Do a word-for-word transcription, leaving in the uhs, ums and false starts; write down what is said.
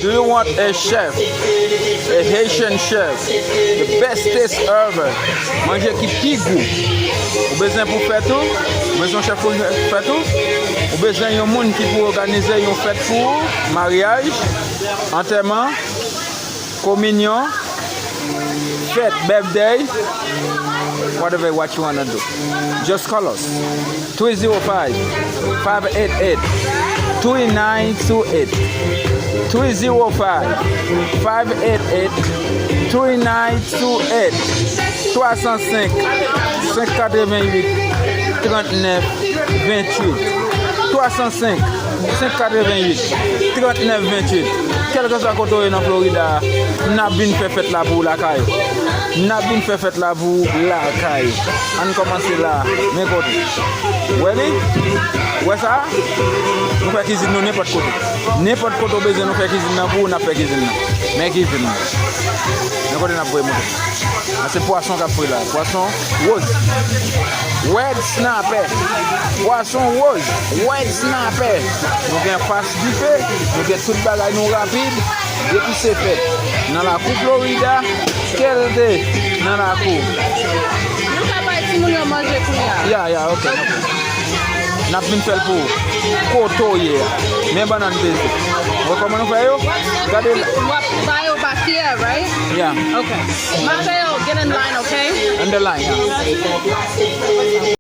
Do you want a chef? A Haitian chef? The best taste ever. Manje ki pi gou. Ou bezwen pou fèt ou? Ou bezwen yon chèf pou fèt ou? Ou bezwen yon moun ki pou òganize yon fèt pou ou? Maryaj, antèman, kominyon, fèt, birthday, whatever what you wanna do. Just call us. Three zero five, five eight eight, three nine two eight. Three zero five, five eight eight, three nine two eight. Twa san senk, senk katrevenn uit, trannèf venntuit. Twa san senk, senk katrevenn uit, trannèf venntuit. Kèlkeswa kote w ye nan Florida, n ap vin fè fèt la pou ou lakay ou. N ap vin fè fèt la pou ou lakay ou. Ann kòmanse la, men kote. Wè li? Wè sa? Nou fè kizin nou nenpòt kote. Nenpòt kote w bezwen nou fè kizin nan pou ou, n ap fè kizin nan. Men kizin nan. Men kote n ap voye moute. Sa se pwason k ap fri la. Pwason woz. Red snapper. Pwason woz. Red snapper. Nou gen fast dife. Nou gen tout bagay nou rapid. Depi se fèt nan lakou Florida, kèlte nan lakou. Nou ka bay timoun yo manje kounye a. Ya, ya, ok. N ap vin fè l pou ou. Kote w ye a. Men bannann peze. Ou wè kòman nou fè yo? Gade la. W ap ba yo pa kyè, right? Ya. Ok. M ap fè yo get in line, ok? In the line, ya.